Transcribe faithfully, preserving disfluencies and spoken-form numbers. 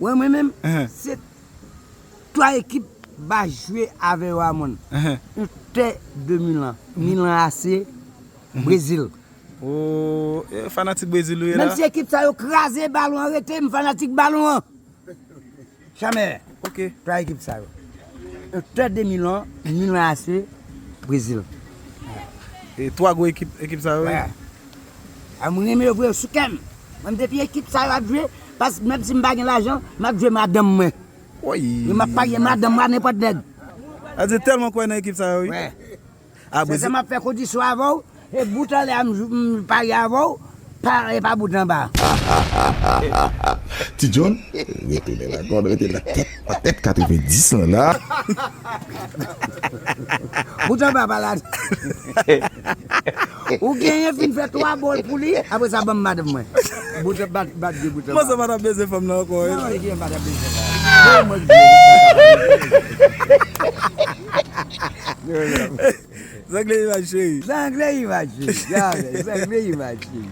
Wè mwen menm, se twa ekip m pa jwe avè yo a moun. Inter de Milan, Milan A C, Brezil. Oh, fanatik Brezil ou ye la? Menm si ekip sa yo kraze balon an, rete, m fanatik balon an. Jamè. Ok. Twa ekip sa yo. Inter de Milan, Milan A C, Brezil. E twa gwo ekip, ekip sa yo. Wi. A mwen renmen yo vre sou kè m. Mwen depi ekip sa yo ap jwe, pas menm si m pa gen lajan, m ap jwe madanm mwen. Wi. E m ap parye madanm mwen a nenpòt nèg. A di tèlman kwè nan ekip sa yo wi. Wi. Sèlman m ap fè kondisyon avè w, e bout anlè a m parye avè w, pa, e pa bout anba. Ti John, retounen la, gòd rete nan tèt, nan tèt katrevendis lan la. Bout anba pa la. Ou genyen fin fè twa bòl pou li, apre sa ban m madanm mwen. Bout anba, bat de bout anba. Mwen sa pa t ap bezwen fanm nan ankò. Non, li genyen pa t ap bezwen fanm. Zangle imaj cheri. Zangle imaj cheri. Zangle imaj cheri.